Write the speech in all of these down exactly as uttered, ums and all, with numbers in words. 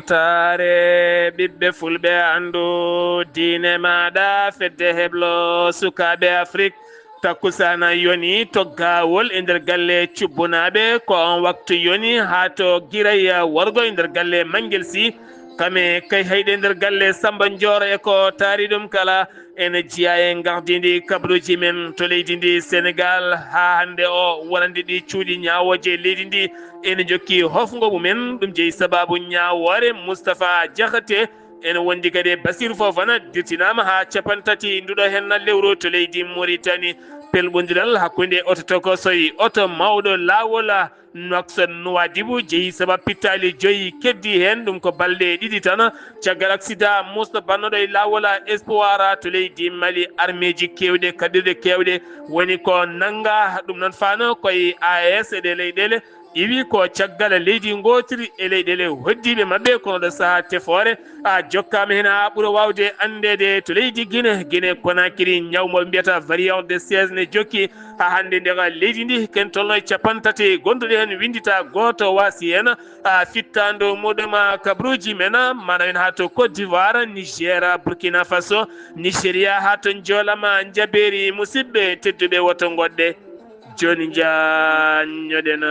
Taare ɓiɓɓe fulɓe anndu diine maaɗa fedde heblo sukaaɓe Afrik. Takkusana yoni to gaawol e nder galle cubbunaaɓe, ko on waktu yoni haa to giray worgo e nder galle Mangel Si. Kame kay hayɗe nder galle Samba Njooro e ko taari ɗum kala. Ene jeyaa e gardindi kabaruuji men to leydi ndi Senegaal. Haa hannde o wonande ɗi cuuɗi ñaawooje leydi ndi ene jokki hofngo mumen. Ɗum jeyi sabaabu ñaawoore Moustapha Diakhaté. Ene wondi kadi e Basir Fofana, dirtinaama haa capanɗe tati nduɗo henna lewru to leydi Mauritanie. Pelɓondiral hakkunde oto tokosoy, oto mawɗo laawol Nouakchott Nouadhibou jeyi sabaabu pittaali joyi, keddi heen ɗum ko balɗe ɗiɗi tan. Caggal aksida musɗo bannoɗo e laawol Espoir to leydi Mali, armeeji keewɗe, kaɓirɗe keewɗe woni ko nannga. Ɗum noon faano koye A E S e ɗe leyɗeele iwi ko caggal leydi ngootiri e leyɗeele hoɗdiiɓe maɓɓe, kono ɗo sahaa tefoore a jokkaama heen haa ɓura waawde anndeede to leydi Gine, Gine Konakiri, ñaw mo ɓe mbiyata variant de seize ne jokki haa hannde. Nde ka leydi ndi ken tolno e capanɗe tati gonduɗe heen winndita, gooto waasi heen a fittaandu muɗum kabaruuji men, mana en haa to Côte d'Ivoire, Niger, Burkina Faso, Nigeria, haa to Njoolama Njabeeri. Musidɓe tedduɓe, woto ngoɗɗe. Jooni njaanñoɗen.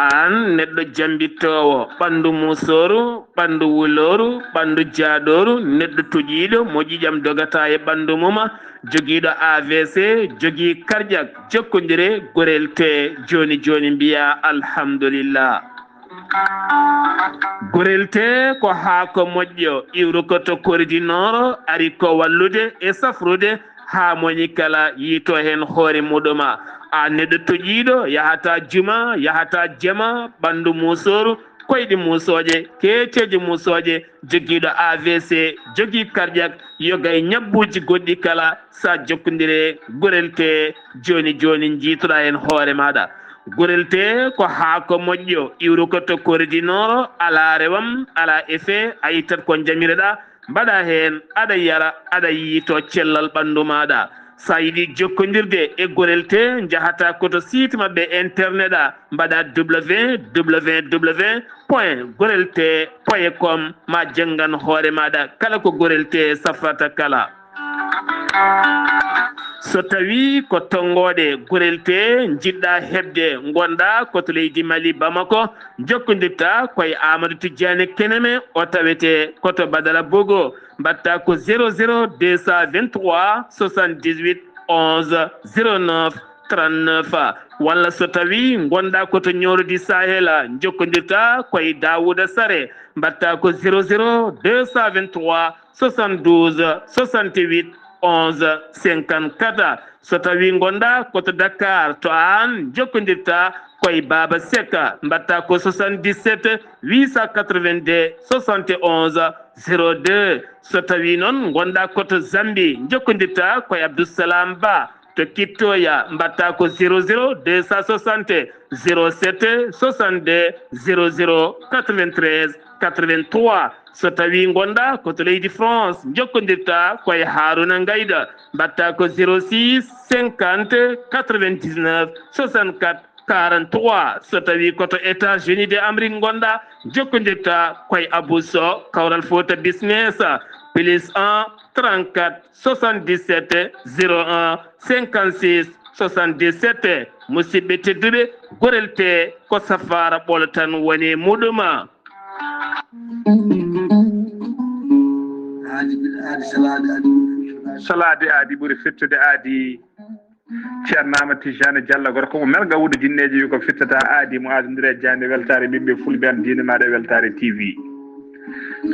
Aan neɗɗo jambittoowo, ɓanndu muusooru, ɓanndu wulooru, ɓanndu jaaɗooru, neɗɗo toƴiiɗo mo ƴiiƴam dogata e ɓanndu mum, jogiiɗo A V C, jogii karƴak, jokkondire, gorel tee jooni jooni, mbiyaa alhamdulillah. Gorel tee ko haako moƴƴo, iwrukoto koridi nooro, ari ko wallude e safrude haa moñi kala yiito heen hoore muɗum. A neɗɗo toƴiiɗo, yahata juma, yahata jama, ɓanndu muusooru, koyɗi muusooje, keeceeje muusooje, jogiiɗo A V C, jogii karƴak, yoga e ñabbuuji goɗɗi kala, sa jokkondire gorel tee jooni jooni, njiitoɗaa heen hoore maaɗa. Gorel tee ko haako moƴƴo, iwrukoto koridi nooro, alaa rewam, alaa effet, a ittat ko njamireɗaa, mbaɗa heen, aɗa yara, aɗa yiito cellal ɓanndu maaɗa. Sa yiɗi jokkondirde e gorel tee, njahata ko to site maɓɓe internet a, mbaɗa W W W point gorel tee point com, ma janngan hoore maaɗa kala ko gorel tee safrata kala. So tawii ko tonngooɗe gorel tee njiɗɗa heɓde, ngonɗa ko to leydi Mali, Bamako, njokkondirta koye Amadou Tidiane Keneme, o tawete ko to Badara Bogo. Mbaɗta ko zéro zéro deux cent vingt-trois soixante-dix-huit onze zéro neuf trente-neuf. Walla so tawii ngonɗa ko to Ñooro di Sahel, njokkondirta koye Daouda Sare, mbaɗta ko zéro zéro deux cent vingt-trois soixante-douze soixante-huit onze cinquante-quatre. So tawii ngonɗa ko to Dakar, to aan njokkondirta koye Baaba Seck, mbaɗta ko soixante-dix-sept huit cent quatre-vingt-deux soixante et onze zéro deux. So tawii noon ngonɗa ko to Zambie, njokkondirta koye Abdoussalam Ba to Kittoya, mbaɗta ko zéro zéro deux cent soixante zéro sept soixante-deux zéro zéro quatre-vingt-treize quatre-vingt-trois. So tawii ngonɗa ko to leydi France, njokkondirta koye Haruna Ngayda, mbaɗta ko zéro six cinquante quatre-vingt-dix-neuf soixante-quatre quarante-trois. So tawii ko to États-Unis de Amérique ngonɗa, njokkondirta koye Abou Sow, Kawral Fouta Business, plus un trente-quatre soixante-dix-sept zéro un cinquante-six soixante-dix-sept. Musidɓe tedduɓe, gorel tee ko safaara ɓolo tan woni muɗum. Aadi, aadi salaade, aadi ɓuri fettude. Salaade aadi ɓuri fettude aadi. Ceerno Amadou Tidiane Diallo, gorko mo Melga Wuudo Jinneeji, wi ko fittata aadi mo aadondire e jaande weltaare ɓiɓɓe fulɓe an diine maaɗa e weltaare T V.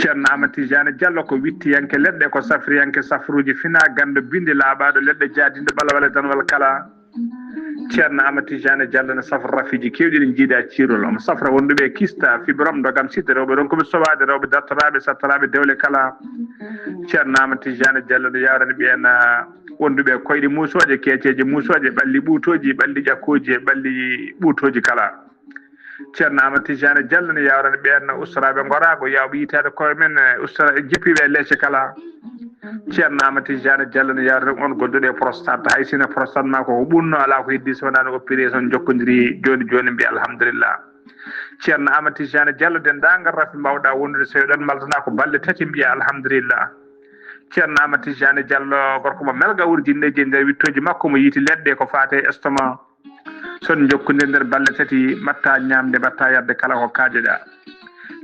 Ceerno Amadou Tidiane Diallo ko wittiyanke leɗɗe, ko safriyanke safruuji fina ganndo bindi laaɓaaɗo leɗɗe jaadinɗo ɓalawale danwal kala. Ceerno Amadou Tidiane Diallo ne safra rafiiji keewɗi ɗi njiida ciirol. Omo safra wonduɓe e kista, fibrome, ndogam, site, rewɓe ronkuɓe sowaade, rewɓe dartoraaɓe, sattoraaɓe dewle kala. Ceerno Amadou Tidiane Diallo no yawrani ɓeen, ah, wonduɓe e koyɗe muusooje, keeceeje muusooje, ɓalli ɓuutooji, ɓalli ƴakkooji e ɓalli ɓuutooji kala. Ceerno Amadou Tidiane Diallo ne yawrani ɓeen ustoraaɓe ngoraago, yawɓe yitaade koye men, e ustora, e jippiiɓe e leece kala. Ceerno Amadou Tidiane Diallo ne yawrani on gonduɗo e prostate. Hay sinno prostate ma ko ɓunno, alaa ko heddi so wonaa no opéré, so on njokkondiri jooni jooni, mbiya alhamdulillah. Ceerno Amadou Tidiane Diallo, denndaangal rafi mbawɗa wondude, so eɗon maltana ko balɗe tati, mbiya alhamdulillah. Ceerno Amadou Tidiane Diallo, gorko mo melga wurjinneeji e nder wittooji makko, mo yiiti leɗɗe ko faate e estomac. So on njokkondirii nder balɗe tati, mbaɗta ñaamde, mbaɗta yarde, kala ko kaajoɗa.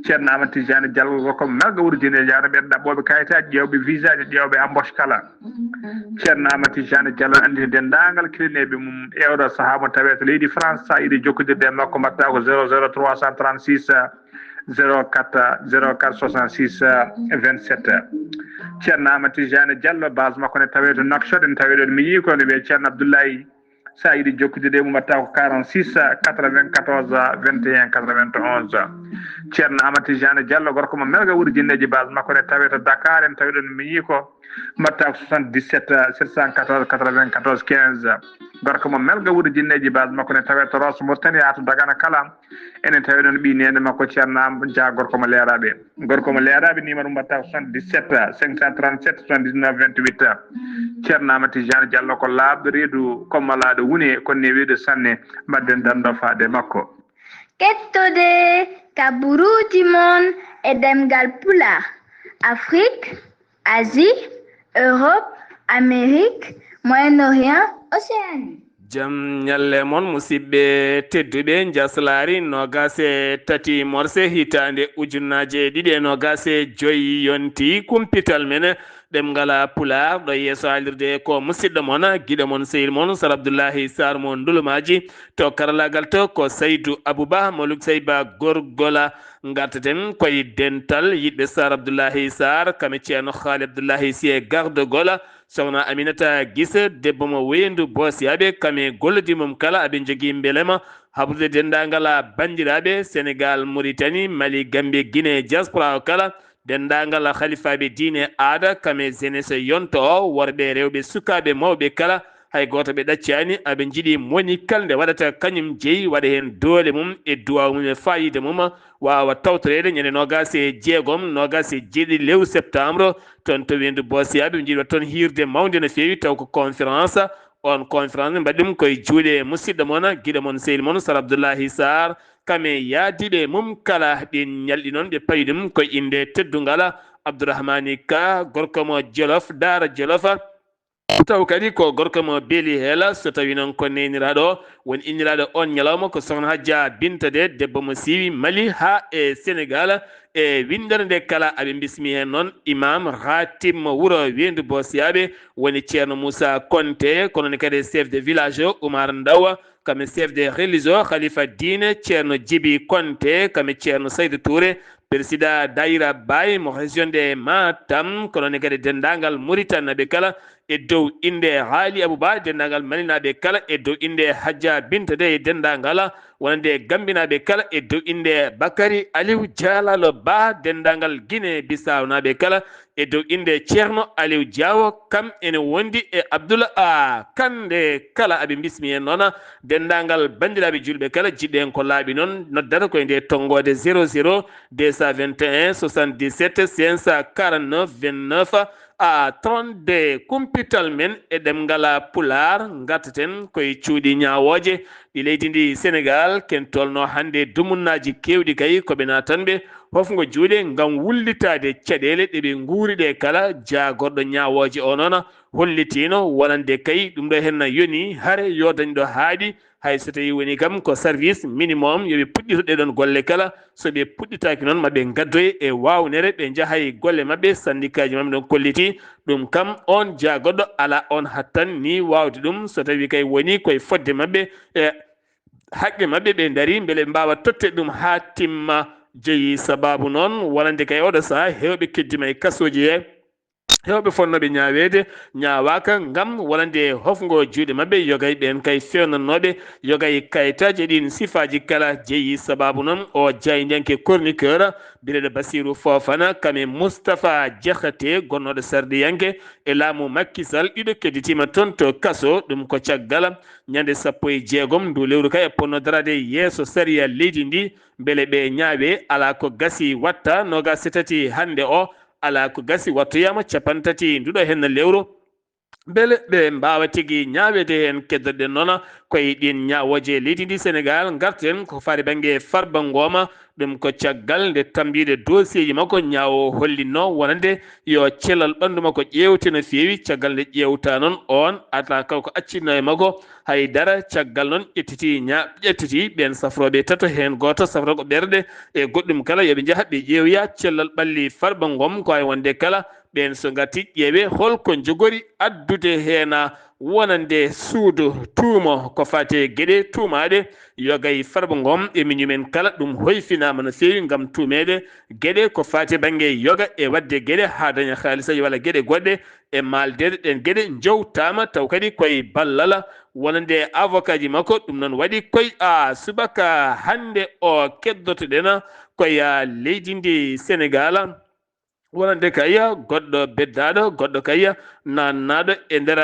Ceerno Amadou Tidiane Diallo, gorko mo melga wurjinneeji, hara ɓeen ɗaɓɓooɓe kayitaaji, ƴeewɓe visaaji, ƴeewɓe embauche kala. Ceerno Amadou Tidiane Diallo anndini denndaangal kilineeɓe mum e oɗo sahaa mo tawee to leydi France, so a yiɗi jokkondirde e makko, mbaɗta ko zéro zéro trois cent trente-six, zéro quatre, zéro quatre soixante-six, vingt-sept. Ceerno Amadou Tidiane Diallo, base makko ne tawee to Nouakchott, ene tawee ɗoon miñi ko, ne wiyee Ceerno Abdoulaye. So a yiɗi jokkondirde e mum, mbaɗta ko quarante-six, quatre-vingt-quatorze, vingt et un, quatre-vingt-onze. Ceerno Amadou Tidiane Diallo, gorko mo melga wurjinneeji, base makko ne tawee to Dakar, ene tawee ɗoon miñi ko, mbaɗta ko soixante-dix-sept, sept cent quatorze, quatre-vingt-quatorze, quinze. Gorko mo melga wurjinneeji, base makko ne tawee to Rosso Mauritanie, haa to Dagana kala. Ene tawee ɗoon ɓii neene makko Ceerno Am Dia, gorko mo Leeraaɓe. Gorko mo Leeraaɓe, numéro mbaɗta ko soixante-dix-sept, cinq cent trente-sept, soixante-dix-neuf, vingt-huit. Ceerno Amadou Tidiane Diallo ko laaɓɗo reedu, ko malaaɗo wune, ko newiiɗo sanne. Mbaɗden danndo faade makko. Kettode kaburuuji mon e ɗemngal Pulaar, Afrique, Asie, Europe, Amérique, Moyen-Orient, Océanie. Jam ñalle mon, musidɓe tedduɓe. Njaslaari noogaas e tati morse hitaande ujunnaaje ɗiɗi e noogaas e joy yonti kumpital men ɗemngal Pulaar. Ɗo yeeso haalirde ko musidɗo mon, giɗo mon, sehil mon, Sar Abdullahi Sar mo Ndulumaaji. To karallaagal to ko Saydu Abuba, mo Lukseyba Gorgola. Ngartaten koye dental yiɗɓe Sar Abdullahi Sar, kame Ceerno Haali Abdullahi Siye Gardogola, Sokhna Aminata Gise, debbo mo Weendu Boosiyaaɓe, kame gollodi mum kala, aɓe njogii mbelema habrude denndaangal banndiraaɓe Senegal, Mauritanie, Mali, Gambie, Guinée, diaspora o kala, denndaangal halifaaɓe diine, aada, kame jeunesse yonto o, worɓe, rewɓe, sukaaɓe, mawɓe kala, hay gooto ɓe ɗaccaani, aɓe njiɗi moni kala nde waɗata kañum jeyi, waɗa heen doole mum e duwaaw mum e faayiida mum, waawa tawtoreede ñande noogaas e jeegom, noogaas e jeeɗiɗi lewru septembre, toon to Weendu Boosiyaaɓe, ɓe njiɗi waɗ toon hiirde mawnde no feewi, taw ko conférence, on conférence mbaɗi ɗum koye juuɗe musidɗo mon, giɗo mon, sehil mon, Sar Abdullahi Sar, kame yaadiiɓe mum kala, ɓe ñalɗi noon, ɓe pawi ɗum koye innde teddungal Abdourahmani Ka, gorko mo Jolof, Daara Jolof. Taw kadi ko gorko mo Beeli Heela, so tawi noon ko neeniraaɗo o, woni inniraaɗo on ñalawma ko Sokhna Hajja Binta De, debbo mo siiwi Mali haa e Senegal. E winndere nde kala, aɓe mbismi heen noon Imam Ratib mo wuro Weendu Boosiyaaɓe, woni Ceerno Moussa Konte, kono ne kadi chef de village o, Oumar Ndaw, kame chef de religieux, khalifa diine, Ceerno Jibi Konte, kame Ceerno Saydu Touré, président daayira Baye mo région de Matam, kono ne kadi denndaangal Mauritanie ɓe kala, e dow innde Haali Abouba, denndaangal Malinaaɓe kala, e dow innde Hajja Binta De, e denndaangal wonande Gambinaaɓe kala, e dow innde Bakary Aliou Dialalo Ba, denndaangal Guinée Bissau naaɓe kala, e dow innde Ceerno Aliou Diawo, kam ene wondi e Abdoul A Kande kala, aɓe mbismi heen noon denndaangal banndiraaɓe juulɓe kala, jiɗɗo heen ko laaɓi noon, noddata koye nde tonngoode zéro zéro deux cent vingt et un soixante-dix-sept cinq cent quarante-neuf vingt-neuf à trente-deux. Kumpital men e ɗemngal Pulaar, ngartaten koye cuuɗi ñaawooje ɗi leydi ndi Senegal, ken tolno hannde dumunnaaji keewɗi kay ko ɓe naatanɓe hofngo juuɗe ngam wullitaade caɗeele ɗe ɓe nguuri ɗe kala. Jaagorɗo ñaawooje o noon hollitiino wonande kay ɗum ɗo henna yoni hare yo dañ ɗo haaɗi, hay so tawi woni kam ko service minimum yo ɓe puɗɗito ɗe ɗon golle kala, so ɓe puɗɗitaaki noon ma ɓe ngaddoye e waawnere ɓe njaha e golle maɓɓe, sandikaaji maɓɓe ɗon kolliti ɗum kam on jaagorɗo alaa on hattan ni waawde ɗum, so tawi kay woni koye fodde maɓɓe e haqqe maɓɓe ɓe ndarii mbele ɓe mbaawa totte ɗum haa timma. Jeyi sabaabu noon wonande kay oɗo sahaa heewɓe keddima e kasooji he. Hewɓe fonnooɓe ñaaweede ñaawaaka ngam wonande hofngo juuɗe maɓɓe. Yogay ɓeen kay feewnannooɓe yogay kayitaaji e ɗiin sifaaji kala jeyi. Sabaabu noon o jaayndiyanke chroniqueur biyeteeɗo Basiru Fofana kam e Moustapha Diakhaté gonnooɗo sarɗiyanke e laamu Macky Sall, ɗiɗo kedditiima toon to kaso. Ɗum ko caggal ñande sappo e jeegom ndu lewru ka e ponno daraade yeeso sariya leydi ndi, mbele ɓe ñaawe. Alaa ko gasi watta noogaas e tati hannde o, alaa ko gasi wattoyaama capanɗe tati nduɗo henna lewru. Mbele ɓe mbaawa tigi ñaaweede heen? Keddoɗen noon koye ɗiin ñaawooje leydi ndi Senegaal, ngarten ko faari bannge Farba Ngom. Ɗum ko caggal nde tammbiiɗe dossier ji makko ñaawo hollinno wonande yo cellal ɓanndu makko ƴeewte no feewi. Caggal nde ƴeewta noon, oon alaa kala ko accinno e makko hay dara. Caggal noon ƴettiti ña-, ƴettiti ɓeen safrooɓe tato, heen gooto safra ko ɓerɗe e goɗɗum kala, yo ɓe njaha ɓe ƴeewoya cellal ɓalli Farba Ngom. Ko hay wonde kala ɓeen so ngarti ƴeewe hol ko njogori addude heen wonande suudu tuumo ko faati e geɗe tuumaaɗe yogay Farba Ngom e miñum en kala. Ɗum hoyfinaama no feewi ngam tuumeede geɗe ko faati bannge yoga e waɗde geɗe haa daña haalisaji walla geɗe goɗɗe e maaldeede. Ɗeen geɗe njowtaama taw kadi koye ballal wonande avocat ji makko. Ɗum noon waɗi koye a subaka hannde o keddotoɗen koye leydi ndi Senegaal. Wonande kay goɗɗo beddaaɗo, goɗɗo kay naannaaɗo e nder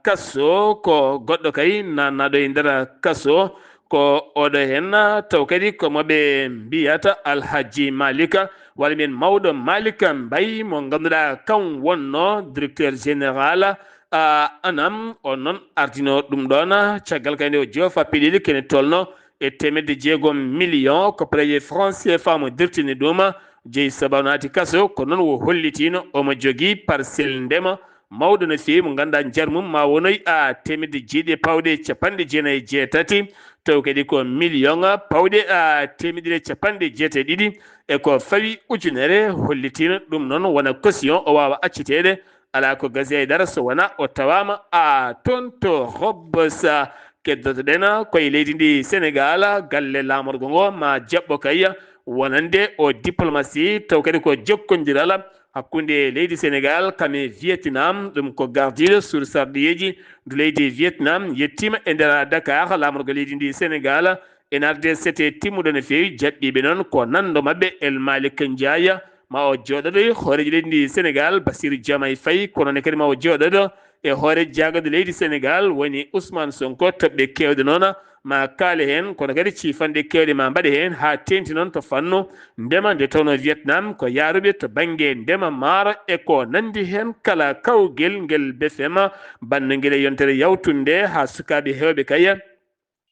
kaso, ko goɗɗo kay naannaaɗo e nder kaso, ko oɗo heen taw kadi ko mo ɓe mbiyata Alhaji Malika, walla mbiyen mawɗo Malika Mbaye, mo ngannduɗaa kam wonno directeur général, a, anam, on noon ardino ɗum ɗoon, caggal kay nde o joofa piɗiɗi kene tolno e teemedde jeegom million koppareeje franc C F A mo dirtini ɗum, jeyi sababu naati kaso, ko noon o hollitiino omo jogii parcelle ndema mawɗo no feewi, mo ngannduɗaa njar mum ma wonoy a teemedde jeeɗiɗi e pawɗe capanɗe jeenayi e jeetati, taw kadi ko million pawɗe a teemedde ɗiɗi e capanɗe jeetati e ɗiɗi, e ko fawi ujunere, hollitiino ɗum noon wona caution o waawa acciteede, alaa ko gasi hay dara so wonaa o tawaama a toon to Rebeuss. Keddotoɗen koye leydi ndi Senegaal, galle laamorgo ngo ma jaɓɓo kay wonande o diplomatie, taw kadi ko jokkondiral hakkunde leydi Senegaal kam e Vietnam. Ɗum ko gardiiɗo suudu sarɗiyeeji ndu leydi Vietnam yettiima e nder Dakar, laamorgo leydi ndi Senegaal. N R D C T timmuɗo no feewi, jaɓɓiiɓe noon ko nanndo maɓɓe El Malick Ndiaye, ma o jooɗoɗo e hooreejo leydi ndi Senegaal, Bassirou Diomaye Faye, kono ne kadi ma o jooɗoɗo e hoore jaagorɗe leydi Senegaal, woni Ousmane Sonko. Toɓɓe keewɗe noon ma kaale heen, kono kadi ciifanɗe keewɗe ma mbaɗe heen, haa teeŋti noon to fannu ndema, nde tawnoo Vietnam ko yahruɓe to bannge ndema maaro e ko nanndi heen kala. Kawgel ngel B F M bannungel e yontere yawtunde haa sukaaɓe heewɓe kay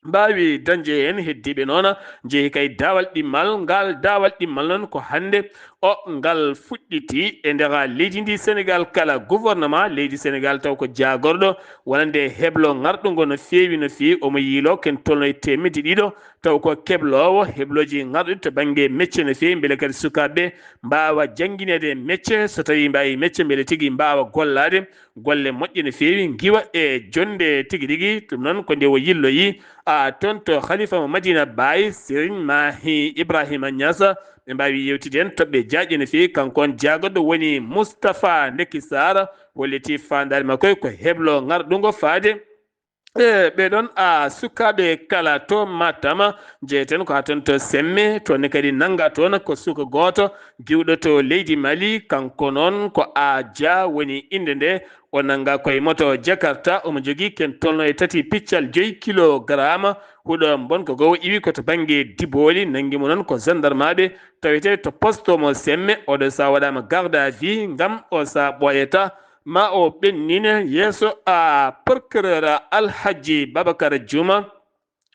mbaawi dañde heen. Heddiiɓe noon njehi kay daawal ɗimmal. Ngaal daawal ɗimmal noon ko hannde o ngal fuɗɗiti e nder leydi ndi Senegaal. Kala gouvernement leydi Senegaal taw ko jaagorɗo wonande heblo ŋarɗungo no feewi, no feewi. Omo yiiloo ken tolno e teemedde ɗiɗo, taw ko kebloowo heblooji ŋarɗuɗi to bannge mecce no feewi, mbele kadi sukaaɓe mbaawa janngineede mecce, so tawii mbaawi mecce, mbele tigi mbaawa gollaade golle moƴƴe no feewi, ngiwa e jonnde tigi rigi. Ɗum noon ko nde o yilloyi a toon to Khalifa mo Madina Baye, Serigne Mahi Ibrahima Niass. Ɓe mbaawi yewtide heen toɓɓe jaajɗe no feewi. Kanko on jaagorɗo woni Moustapha Ndeki Sarr, holliti faandaare makko e ko heblo ŋarɗungo faade e ɓee ɗoon a sukaaɓe kala to Matam. Njeyeten ko haa toon to Semme, toon ne kadi nannga toon ko suka gooto giwɗo to leydi Mali. Kanko noon ko a Dia woni innde nde. O nannga koye moto Jakarta, omo jogii ken tolno e tati piccal joyi kilogarama. Huɗo mbon ko gowo iwi ko to bannge Dibooli, nanngi mo noon ko gendarmaaɓe tawetee to poste mo Semme. Oɗo sa waɗaama garde à vue ngam o sa ɓooyata ma o ɓennine yeeso a procureur Alhaji Babacar Juma.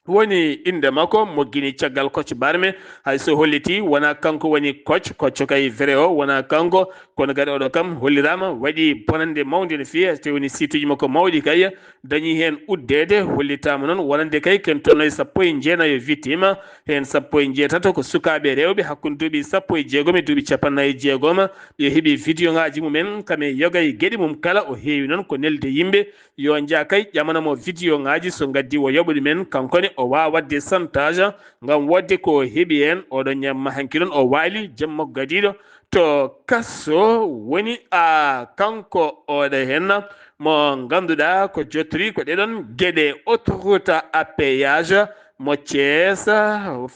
Woni innde makko, moggini caggal Kocc Barme. Hay so holliti wonaa kanko woni Kocc, Kocc kay vrai o wonaa kanko, kono kadi oɗo kam holliraama waɗi bonannde mawnde no feewi, so tawii woni site uji makko mawɗi kay dañii heen uddeede. Hollitaama noon wonande kay ken tolno e sappo e jeenayo victime, heen sappo e jeetato ko sukaaɓe rewɓe hakkunde duuɓi sappo e jeegom e duuɓi capanɗe nayi e jeegom. Ɓe heɓi video ŋaaji mumen kam e yoga e geɗe mum kala. O heewi noon ko nelde yimɓe yo njah kay ƴamana mo video ŋaaji, so ngaddi o yoɓa ɗumen, kanko ne o waawa waɗde chantage ngam woodde ko heɓi heen. Oɗo ñamma hanki noon o waali jamma gadiiɗo to kaso woni a kanko oɗo henna mo ngannduɗaa ko jottiri ko ɗeɗon geɗe autoroute à péage mo Thiès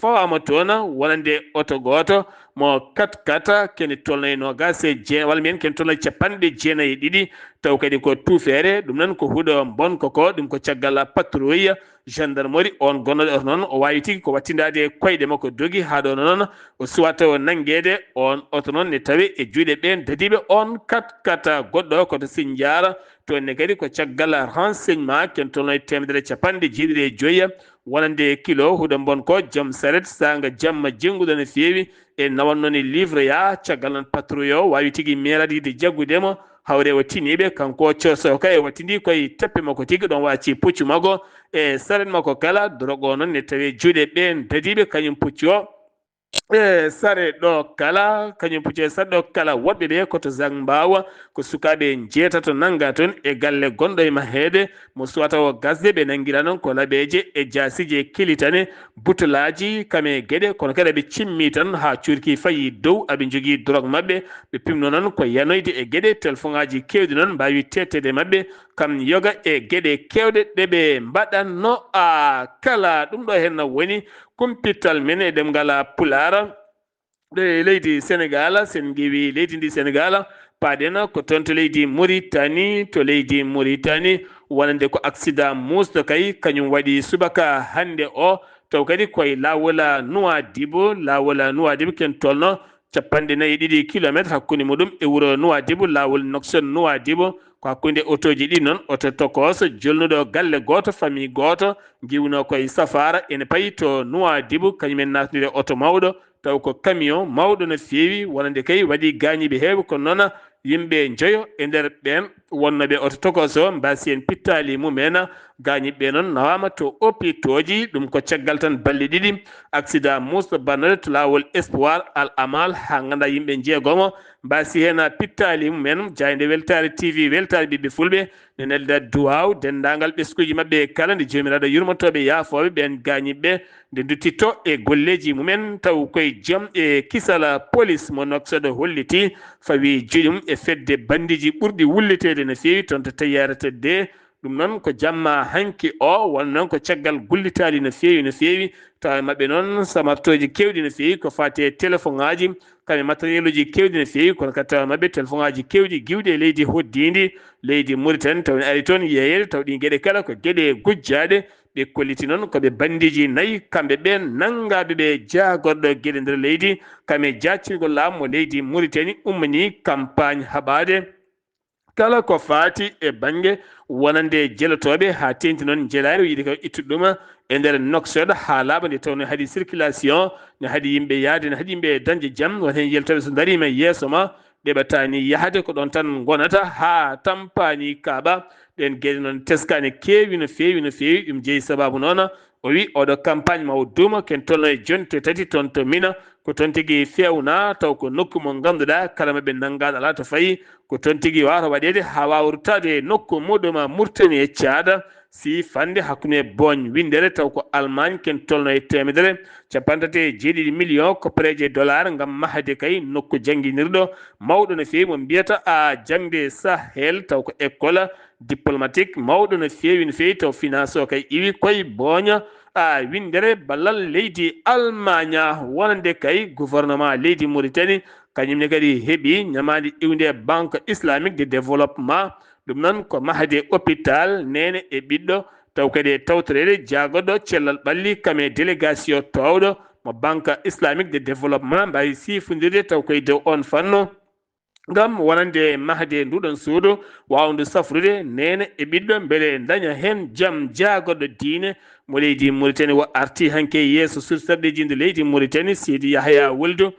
fawama toon wonande oto gooto mo kat kat kene tolno e noogas e jeen walla mbiyen kene tolno e capanɗe jeenayi e ɗiɗi taw kadi ko tuufeere ɗum noon ko huɗo mbonko ko ɗum ko caggal patrouille gendarmerie on gonnoɗo oto noon o wawi tigi ko wattindaade e koyɗe makko dogi haa ɗo noon o suwata o nanngeede on oto noon ne tawe e juuɗe ɓeen dadiiɓe on kat kat goɗɗo koto Sindiara toon ne kadi ko caggal renseignement ken tolno e temedere capanɗe jeeɗiɗi e joyya wonande kilo huɗo mbon ko joom saret saanga jamma jennguɗo no feewi e nawanno ne livre ya caggal noon patrouille o wawi tigi meerade yiɗde jaggude mo hawre o tiniɓe kanko o coso ka e wattindi koye teppe makko tigi ɗon waci puccu makko e saret makko kala drogue o noon ne tawi juuɗe ɓeen dadiɓe kañum puccu o e sare ɗo kala kañum puccu e sare ɗo kala woɗɓe ɓe koto zang mbawa ko sukaɓe jeetato nanga toon e galle gonɗo e maheede mo suwata o gasde ɓe nangira noon ko laɓeje e jasije e kilitane butolaji kame gueɗe kono kadi aɓe cimmi tan ha curki fayi dow aɓe jogui drogue mabɓe ɓe pimno noon ko yanoyde e gueɗe telfoŋaji kewɗi noon mbawi tettede mabɓe kam yoga e gueɗe kewɗe ɗeɓe mbaɗanno a kala ɗum ɗo henna woni kumpital men e ɗemngal pulaar ɗo e leydi Senegal sen ngewi leydi ndi Senegal paɗen ko toon to leydi Mauritanie to leydi Mauritanie wonande ko accident musɗo kay kañum waɗi subaka hannde o taw kadi koye lawol Nouadhibou lawol Nouadhibou ken tolno capanɗe nayi e ɗiɗi kilometre hakkunde muɗum e wuro Nouadhibou lawol Nouakchott Nouadhibou ko hakkunde otoji ɗi noon oto tokoso jolnuɗo galle goto famille goto giwno koye safara ene payi to Nouadhibou kañumen natnire oto mawɗo taw ko camion mawɗo no feewi wonande kay waɗi gañiɓe heewi kono noon yimɓe joyo e nder ɓen wonnoɓe oto tokoso mbasi en pittali mumen gañiɓe noon nawama to opitoji ɗum ko caggal tan balɗe ɗiɗi accident musɗo bannode to lawol espoir al amal ha ganda yimɓe jeegomo mbasi hen pittali mumen jayde weltare tv weltare ɓiɓɓe fulɓe nde nelda duwaw dendagal ɓeskuji mabɓe kala nde jomiraɗo yurmotoɓe yaafoɓe ɓen gañiɓe nde duttitto e golleji mumen taw koye joom e kisala police mo noksoɗo holliti fawi juuɗe mum e fedde bandiji ɓurɗi wullitede no feewi toon to tayyarata de ɗum noon ko jamma hanki o won noon ko caggal gullitali no feewi no feewi tawa e maɓɓe noon samartoji kewɗi no feewi ko fati e téléphone ngaji kam e matériel uji kewɗi no feewi kono kadi tawa e maɓɓe téléphone ngaji kewɗi giwɗi e leydi hoddidi leydi Mauritanie taw ne ari toon yeeyede taw ɗin gueɗe kala ko gueɗe gujjaɗe ɓe kolliti noon ko ɓe bandiji nayi kamɓe ɓen nanngaɓe ɓe jaagorɗo gueɗe nder leydi kam e jaccingol laamu mo leydi Mauritanie ummani campagne haɓade kala ko faati e bannge wonande jelotooɓe haa teeŋti noon njelaaɗo yiɗi ko ittude ɗum e nder noksoɗo haa laaɓa nde tawnoo haɗi circulation ne haɗi yimɓe yahde ne haɗi yimɓe dañde jam won heen yeltooɓe so ndariima yeeso ma ɗeɓataani yahde ko ɗoon tan ngonata haa tampaani kaaɓa ɗeen geɗe noon teskaani keewi no feewi no feewi ɗum jeyi sabaabu noon O wi oɗo campagne ma o duuma ken tolno e jonte tati toon to Mina ko toon tigi fewna taw ko nokku mo ngannduɗaa kala maɓɓe nanngaɗo alaa to fayi ko toon tigi wawata waɗede haa wawa ruttade e nokku muɗum Murtani e Caada si fande hakkunde Booñ winndere taw ko Almaañ ken tolno e teemedere capanɗe tati e jeeɗiɗi million ko preje dollar ngam mahde kay nokku jannginirɗo mawɗo no feewi mo mbiyata a jaŋde Sahel taw ko école diplomatique mawɗo no feewi no feewi taw finance o kay iwi koye Booña a winndere ballal leydi Almaaña wonande kay gouvernement leydi Mauritanie kañum ne kadi heɓi ñamaande iwde banque islamique de développement ɗum noon ko mahde hôpital neene e ɓiɗɗo taw kadi e tawtoreede jaagoɗo cellal ɓalli kam e délégation toowɗo mo banque islamique de développement mbawi sifondirde taw koye dow on fannu ngam wonande mahde nduɗon suudu wawndu safrude neene e ɓiɗɗo mbele daña heen jam jaagoɗo diine mo leydi Mauritanie o arti hanke yeeso surtarɗe jinde leydi Mauritanie Seydi Yahaya Wuldu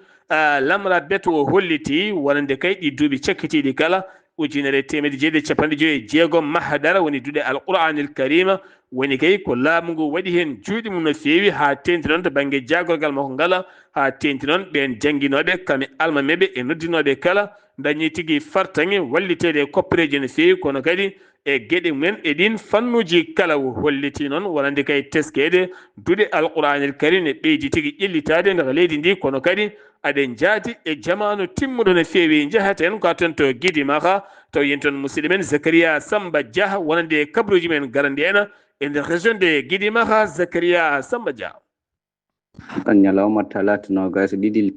lamra beto o holliti wonande kay ɗi duuɓi cakkitiiɗi kala ujunere e teemedde jeeɗiɗi e capanɗe joyi e jeegom mahadara woni duɗe alqur'anil karima woni kay ko laamu ngu waɗi heen juuɗe mum no feewi haa teeŋti noon to bannge jaagorgal makko ngala haa teeŋti noon ɓeen jannginooɓe kam e almameeɓe e noddinooɓe kala dañi tigi fartaŋŋe walliteede e koppereeji no feewi kono kadi e geɗe mumen e ɗiin fannuuji kala o holliti noon wonande kay teskeede duɗe alqur'anil karim ne ɓeydi tigi ƴellitaade nder leydi ndi kono kadi Aɗen njaadi e jamaanu timmuɗo no feewi, njahaten ko toon to Gidimaka, taw yen toon musidɗo men Zakaria Samba Dia, wonande e kabaruuji men garandi en e nder région de Gidimaka. Zakaria Samba Dia. Ñalawma talaata noogaas e ɗiɗi.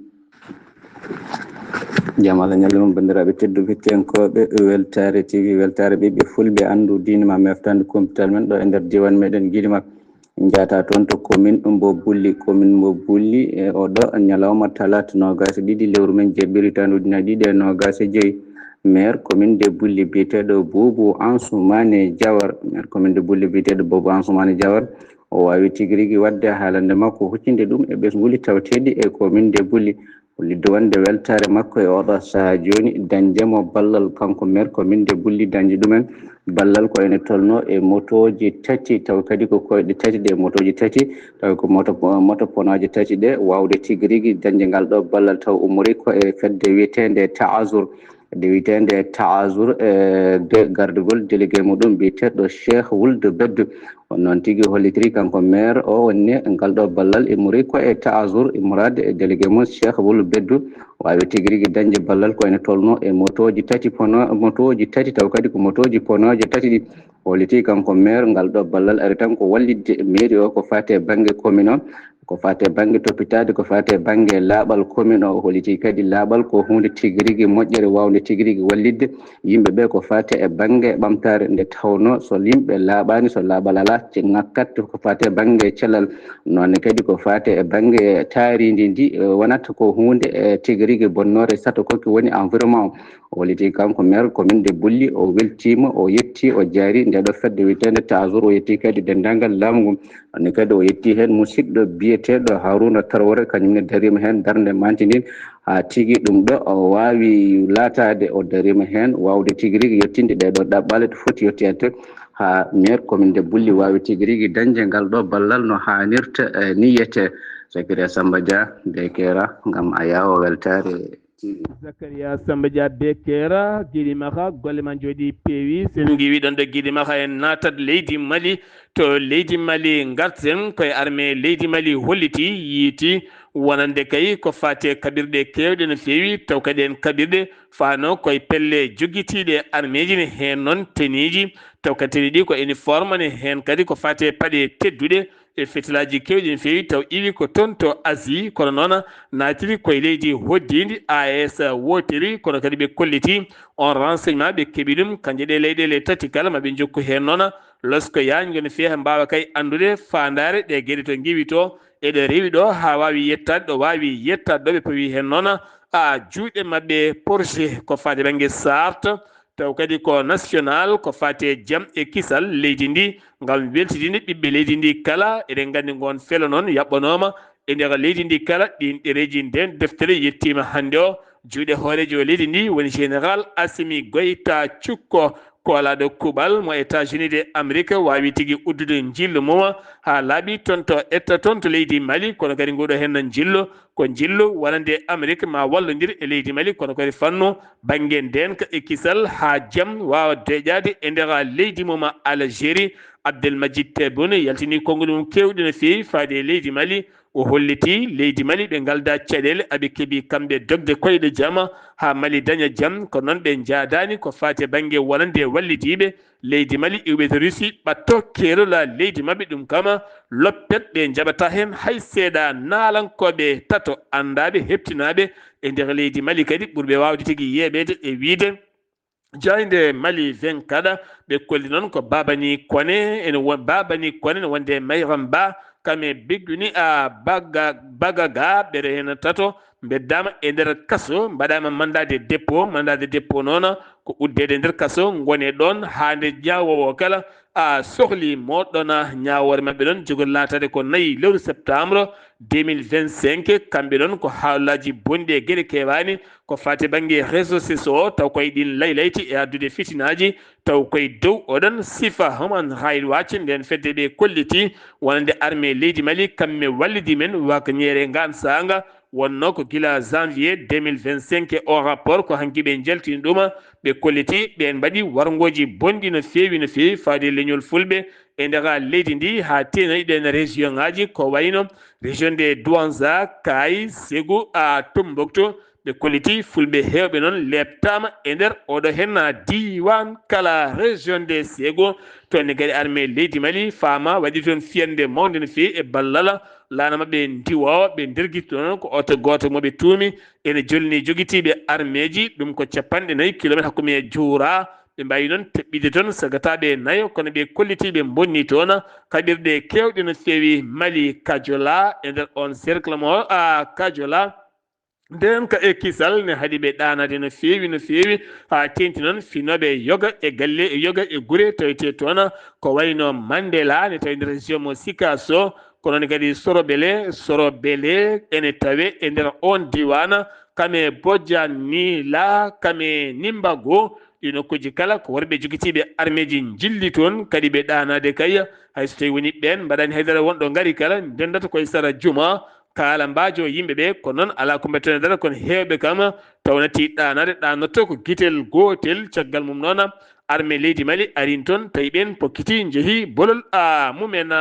Jam Allah ñalli mon, banndiraaɓe tedduɓe, hettiyankooɓe Weltaare T V, Weltaare ɓiɓɓe fulɓe, anndu diine ma, meftande kumpital men ɗo e nder diiwaan meɗen Gidimaka. Njaata toon to commune mbo Bulli, commune mbo Bulli e oɗo ñalawma talaata noogaas e ɗiɗi lewru men jeeɓɓiɗi, hitaande ujunnaji ɗiɗi e noogaas e joyi. Maire commune de Bulli biyeteeɗo Boubou Ansoumani Diawar, maire commune de Bulli biyeteeɗo Boubou Ansoumani Diawar, o waawi tigi rigi waɗde haalande makko, huccinde ɗum e ɓesnguuli tawteeɗi e commune de Bulli. Hollitde wonde weltaare makko e oɗo sahaa jooni, dañde mo ballal kanko maire commune de Bulli, dañde ɗumen ballal ko ene tolno e motooji tati, taw kadi ko koyɗe tati ɗe, motooji tati, taw ko moto, moto ponooje tati ɗe, waawde tigi rigi dañde ngal ɗo ballal, taw ummori ko e fedde wiyeteende Taazur. Nde wiyetee nde Taazur, e de gardagol délégué muɗum biyeteeɗo Cheikh Wuld Beddu. On noon tigi hollitiri kanko maire o wonne ngal ɗo ballal immori ko e Taazur, immorade e délégué mum Cheikh Wuld Beddu. Waawi tigi rigi dañde ballal ko ene tolno e motooji tati pono, motooji tati taw kadi ko motooji ponooje tati ɗi. Holliti kanko maire ngal ɗo ballal ari tan ko wallitde mairie o ko faati e bannge commune o, ko faati e bannge toppitaade, ko faati e bannge laaɓal commune o. O holliti kadi laaɓal ko huunde tigi rigi moƴƴere waawnde tigi rigi wallitde yimɓe ɓe ko faati e bannge ɓamtaare, nde tawnoo so yimɓe laaɓaani, so laaɓal alaa, ci ŋakkat ko faati e bannge cellal. Noon ne kadi ko faati e bannge taarindi ndi, eh, wonata ko huunde, eh, tigi rigi bonnoore sato ko ki woni environnement o. O holliti kanko maire commune de Bulli, o weltiima, o yetti, o jaari nde ɗo fedde wiyeteende Taazur, o yetti kadi denndaangal laamu ngu. Noon ne kadi o yetti heen musidɗo biyeteeɗo Haruna Traoré, kañum ne dariima heen darnde mantindin haa tigi ɗum ɗo o waawi laataade, o dariima heen waawde tigi rigi yettinde ɗee ɗo ɗaɓɓaale to foti yettoyde haa maire commune de Bulli waawi tigi rigi dañde ngal ɗo ballal no haanirta, eh, ni yiyetee. Zakaria Samba Dia, Bekera, ngam a yaawo weltaare. Zakaria Samba Dia Bekera, Gidimaka, golle ma njooɗi peewi. Sen ngiwi ɗon ɗo Gidimaka en naatat leydi Mali. To leydi Mali ngarten, koye armée leydi Mali holliti, yiiti wonande kay ko faati e kaɓirɗe keewɗe no feewi, taw kadi en kaɓirɗe faano koye pelle jogitiiɗe armeeji ne, heen noon teniiji, taw kadi teni ɗi ko uniforme ne, heen kadi ko faati e paɗe tedduɗe, e fetilaaji keewɗi no feewi, taw iwi ko toon to Asie, kono noon naatiri koye leydi hoɗdiindi, A E S wootiri, kono kadi ɓe kolliti on renseignement ɓe keɓi ɗum, kanje ɗe leyɗeele tati kala ma ɓe njokku heen noon losko yaajngo no feewi, mbaawa kay anndude faandaare ɗe geɗe to ngiwi to, e ɗo rewi ɗo, haa waawi yettaade ɗo waawi yettaade ɗo ɓe pawi heen noon, a juuɗe maɓɓe projet ko faati bannge charte, taw kadi ko national ko faati e jam e kisal leydi ndi, ngam weltidinde ɓiɓɓe leydi ndi kala. Eɗen nganndi ngoon felo noon yaɓɓanooma e nder leydi ndi kala. Ɗiin ɗereeji, ndeen deftere yettiima hannde o juuɗe hooreejo leydi ndi, woni Général Assimi Goïta Cukko, koolaaɗo kuuɓal mo États-Unis de Amérique, waawi tigi uddude njillu mum haa laaɓi toon to etta toon to leydi Mali, kono kadi nguɗo heen njillu ko njillu wonande Amérique ma wallondir e leydi Mali, kono kadi fannu bannge ndeenka e kisal haa jam waawa deeƴaade e nder leydi mum Algérie. Abdelmajid Tebboune yaltini konnguɗi mum keewɗi no feewi faade e leydi Mali. O holliti leydi Mali ɓe ngaldaa caɗeele, aɓe keɓi kamɓe dogde koyɗe jam haa Mali daña jam. Ko noon ɓe njaadaani ko faati e bannge wonande wallidiiɓe leydi Mali iwɓe to Russie, ɓatto keerol leydi maɓɓe. Ɗum kam loppet ɓe njaɓataa heen hay seeɗa. Naalankooɓe tato anndaaɓe, heɓtinaaɓe e nder leydi Mali kadi ɓurɓe waawde tigi yeeɓeede e wiyde jaaynde Mali vingt-quatre, ɓe kolli noon ko Babani Kone ene won, Babani Kone ene wonde Mayram Ba, kam e Begguni a Baga, Bagaga, ɓe heen tato mbeddaama e nder kaso, mbaɗaama mandat de dépôt. Mandat de dépôt noon ko uddeede nder kaso, ngone ɗoon haa nde ñaawoowo kala a sohli mooɗon ñaawoore maɓɓe ɗoon, jogori laataade ko nayi lewru septembre deux mille vingt-cinq. Kamɓe ɗoon ko haalaaji bonɗi e geɗe keewaani ko faati bannge réseau sociaux o, taw koye ɗiin laylayti e addude fitinaaji, taw koye dow oɗon sifa Human Rights Watch, ndeen fedde ɓe kolliti wonande armée leydi Mali, kamɓe wallidi men wakañeere ngaan saanga, wonno ko gila janvier deux mille vingt-cinq. E o rapport ko hanki ɓe njaltini ɗuma, ɓe kolliti ɓen mbaɗi warngooji bonɗi no feewi no feewi faade leñol fulɓe e nder leydi ndi, haa teenoyi ɗen région ŋaaji ko wayno région de Douentza, Kayes, Ségou, a Tombouctou. Ɓe kolliti fulɓe heewɓe noon leeptaama e nder oɗo hen diiwaan kala région de Ségou. Toon ne kadi armée leydi Mali faama waɗi toon fiyannde mawnde no feewi e ballal laana maɓɓe ndiwoowo, ɓe ndergiti toon ko oto gooto mo ɓe tuumi ene jolni jogitiiɓe armeeji, ɗum ko capanɗe nayi kilometre hakkunde e Juura. Ɓe mbaawi noon teɓɓide toon sagataaɓe nayo, kono ɓe kolliti ɓe mbonni toon kaɓirɗe keewɗe no feewi Mali Kajola, e nder on cercle mo a Kajola. Nden ka e kisal ne haɗi ɓe ɗaanade no feewi, no feewi, haa teenti noon finooɓe yoga e galle, yoga e gure tawetee toon, ko wayno Mandela ne tawi nder région mo Sikaso, ko noon kadi Sorobele, Sorobele ene tawe e nder on diiwaan, kame Bojannila, kame Nimbago, ɗi nokkuuji kala ko worɓe jogitiiɓe armeeji njilli toon, kadi ɓe ɗaanaade kay, hay so tawi woni ɓeen mbaɗaani haydara, wonɗo ngari kala ndendata koye sara juma, kaala mbaajo yimɓe ɓe, kono noon alaa ko mbaɗten dara, kono heewɓe kam taw nati ɗaanaade, ɗaanotto ko gitel gootel, caggal mum noon armée leydi Mali arin toon, tawi ɓeen pokkiti njehi bolol a mumen.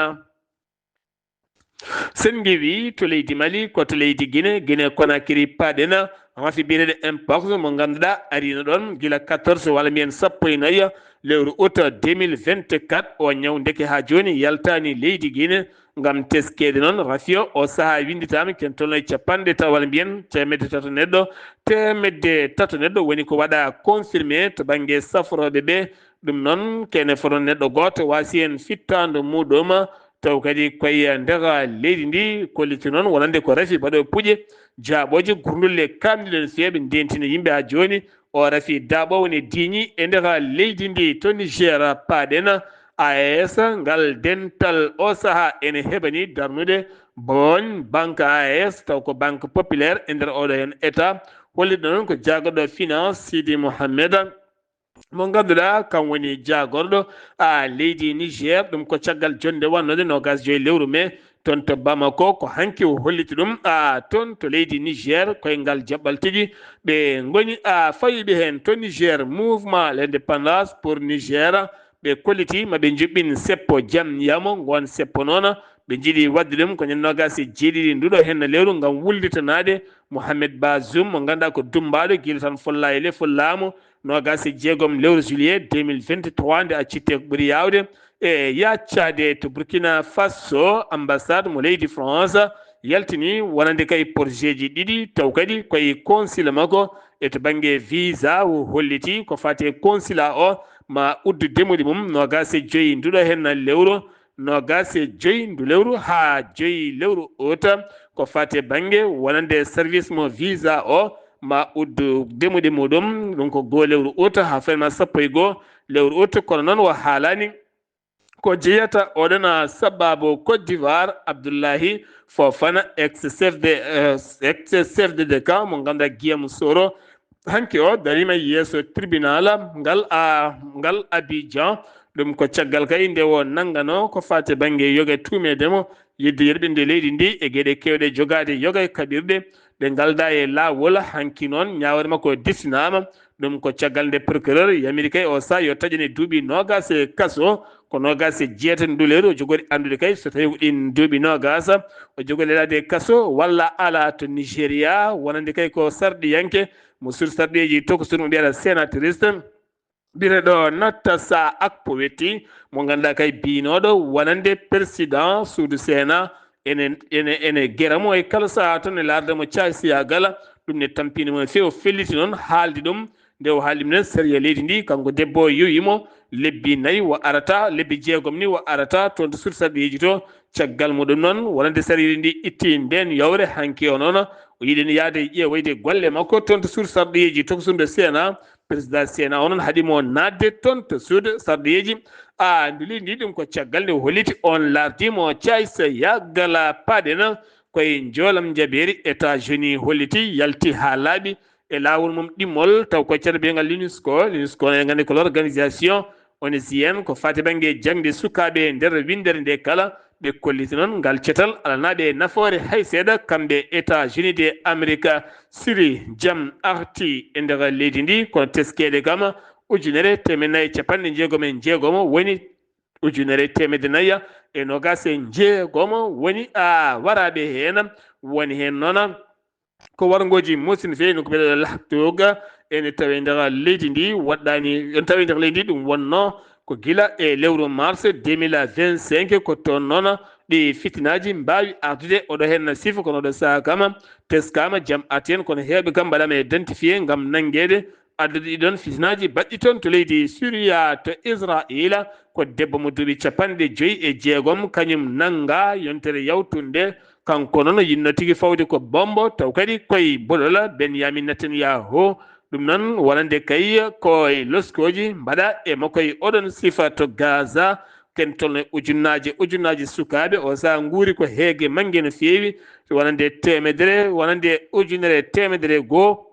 Sen ngewi to leydi Mali, ko to leydi Guinée, Guinée Conakry paɗen, rafi biyeteeɗo Mpox mo ngannduɗaa arino ɗoon gila quatorze walla mbiyen sappo e nayi lewru août deux mille vingt-quatre. O ñaw ndeke haa jooni yaltaani leydi Guinée ngam teskeede noon rafi o. O sahaa winnditaama ken tolno e capanɗe tato walla mbiyen teemedde tato neɗɗo, teemedde tato neɗɗo woni ko waɗa confirmé to bannge safrooɓe ɓe. Ɗum noon kene foto neɗɗo gooto waasi heen fittaandu muɗum, taw kadi koye nder leydi ndi kolliti noon wonande ko rafi baɗo puƴe jaaɓooje gurdulle kamɗi ɗen feeɓe ndentina yimɓe haa jooni. O rafi daaɓo woni diiñi e nder leydi ndi to Niger paɗen. A E S ngal dental o sahaa ene heɓani darnude booñ banque A E S, taw ko banque populaire e nder oɗo heen état. Holliɗo noon ko jaagorɗo finance Sidi Mohamed mo ngannduɗaa kam woni jaagorɗo a leydi Niger. Ɗum ko caggal jonnde wonnode noogas joy lewru mai toon to Bamako, ko hanki o holliti ɗum a toon to leydi Niger. Koye ngal jaɓɓal tigi ɓe ngoni a fawiɓe heen to Niger, Mouvement l'Indépendance pour Niger, ɓe kolliti ma ɓe njuɓɓin seppo jam yamo, ngon seppo noon ɓe njiɗi waɗde ɗum ko ñande noogas e jeeɗiɗi nduɗo heen lewru ngam wullitanaade Mohamed Bazoum mo ngannduɗaa ko dummbaaɗo gila tan folla e lefol laamu. Noogas e jeegom lewru juillet deux mille vingt-trois nde accitte ɓuri yaawde e yaccaade to Burkina Faso, ambassade mo leydi France yaltini wonande kay porgeeji ɗiɗi, taw kadi koye consulat makko e to bannge visa o holliti ko fate consulat o ma uddu demuɗi mum noogas e joyi nduɗo heen lewru, noogas e joyi ndu lewru haa joyi lewru août. Ko fate bannge wonande service mo visa o ma uddu demuɗi muɗum, ɗum ko goo lewru août haa fenma sappo e goo lewru août. Kono noon o haalaani ko jeyata oɗon sababu Côte d'Ivoire, Abdoulaye Fofana, ex chef de, euh, ex chef de, de camp mo ngannduɗaa Guillaume Soro, hanki o dariima yeeso tribunal ngal a, ngal Abidjan. Ɗum ko caggal kay nde o nanngano ko fate bannge yoga, tuumeede mo yiɗde yerɓinde leydi ndi e geɗe keewɗe, jogaade yoga e kaɓirɗe ɗe ngaldaa e laawol. Hanki noon ñaawre makko distinaama. Ɗum ko caggal nde procureur yamiri kay o sahaa yo taƴane duuɓi noogas e kaso. Ko noogas e jeetati ndu lewru o jogori anndude kay so tawi ko ɗin duuɓi noogas o jogori lelaade e kaso walla alaa to Nigeria, wonande kay ko sarɗiyanke mo suudu sarɗiyeeji tokosuru mo mbiyata sénatrice. Biyeteeɗo Natasha Akpoweti mo ngannduɗaa kay biynooɗo wonande président suudu Sénat ene, ene, ene gera mo e kala sahaa toon e laarde mo caay siyaagal. Ɗum ne tampini mo no feewi, o felliti noon haaldi ɗum. Nde o haali ɗum nen, sariya leydi ndi, kanko debbo o yowi mo lebbi nayi o arata, lebbi jeegom ni o arata toon to suudu sarɗiyeeji to. Caggal muɗum noon, wonande sariya leydi ndi itti ndeen yawre, hanki o noon o yiɗi no yahde ƴeewoyde golle makko toon to suudu sarɗiyeeji tokosuru ndu Sénat. Président Sénat o noon haɗi mo naatde toon to suudu sarɗiyeeji. A ndu leydi ndi, ɗum ko caggal nde o holliti, on laardi mo caay siyaagal paɗen koye njoolam njabeeri. États-Unis holliti, yalti haa laaɓi e laawol mum ɗimmol, taw ko ceerno biyeteeɗo UNESCO. UNESCO, en nganndi ko l'organisation onusienne ko fati bannge jaŋde sukaaɓe e nder winndere nde kala. Ɓe kolliti noon ngal cetal alanaa ɓe nafoore hay seeɗa, kamɓe États-Unis de Amerika. Siri, jam arti e nder leydi ndi, kono teskeede kam ujunere teemedde nayi e capanɗe jeegom e jeegom woni, ujunere teemedde nayi e noogaas e jeegom woni a waraaɓe heen. Woni heen noon ko warngooji muusɗi no feewi, no ko mbiɗa lahtooga ene tawi nder leydi ndi, waɗɗaani, ene tawi nder leydi ndi, ɗum wonnoo ko gila e lewru mars deux mille vingt-cinq, ko toon noon ɗi fitinaaji mbaawi ardude. Oɗo heen na sifa, kono oɗo sahaa kam teskaama, jam arti heen, kono heewɓe kam mbaɗaama identifié ngam nanngeede addude ɗiɗon fitinaaji baɗɗi toon to leydi Siriya, to Israayiila. Ko debbo mo duuɓi capanɗe joyi e jeegom, kañum nanngaa yontere yawtunde. Kanko noon o yiɗno tigi fawde ko bombo, taw kadi koye bolola Benyamin Netanyahu. Ɗum noon wonande kay ko e loskooji mbaɗa e makko e oɗon sifa to Gaza. Ken tolno e ujunnaaje, ujunnaaje sukaaɓe o sahaa nguuri ko heege mannge no feewi, wonande teemedere, wonande ujunere teemedere goo.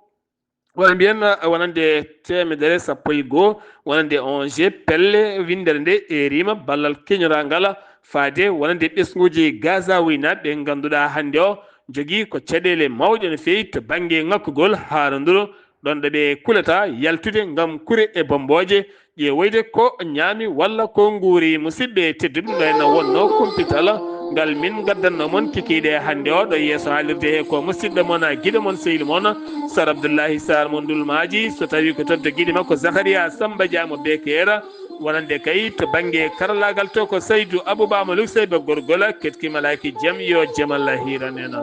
Wona mbiyen, eh, wonande teemedere sappo e goo, wonande onze pelle winndere nde eerima ballal keñorangal faade wonande ɓesnguuji Gaza wuynaaɓe ɓe ngannduɗaa hannde o jogii ko caɗeele mawɗe no feewi to bannge ŋakkugol haaranduru, ɗoon ɗo ɓe kulata yaltude ngam kure e bommbooje ƴeewoyde ko ñaami walla ko nguuri. Musidɓe tedduɓe, ɗo henna wonnoo kumpital ngal min ngaddanno mon kikiiɗe hannde o ɗo yeeso haalirde he ko musidɗo mon, giɗo mon, sehil mon, Sar Abdullahi Sar mo Ndulmaaji. So tawi ko toon to giɗi makko Zakaria Samba Dia mo Bekeera, wonande kay to bannge karallaagal to ko Saydu Abuba mo Luksey Ba Gorgola, ketki malaaki jam yo jam Allah hiiran en.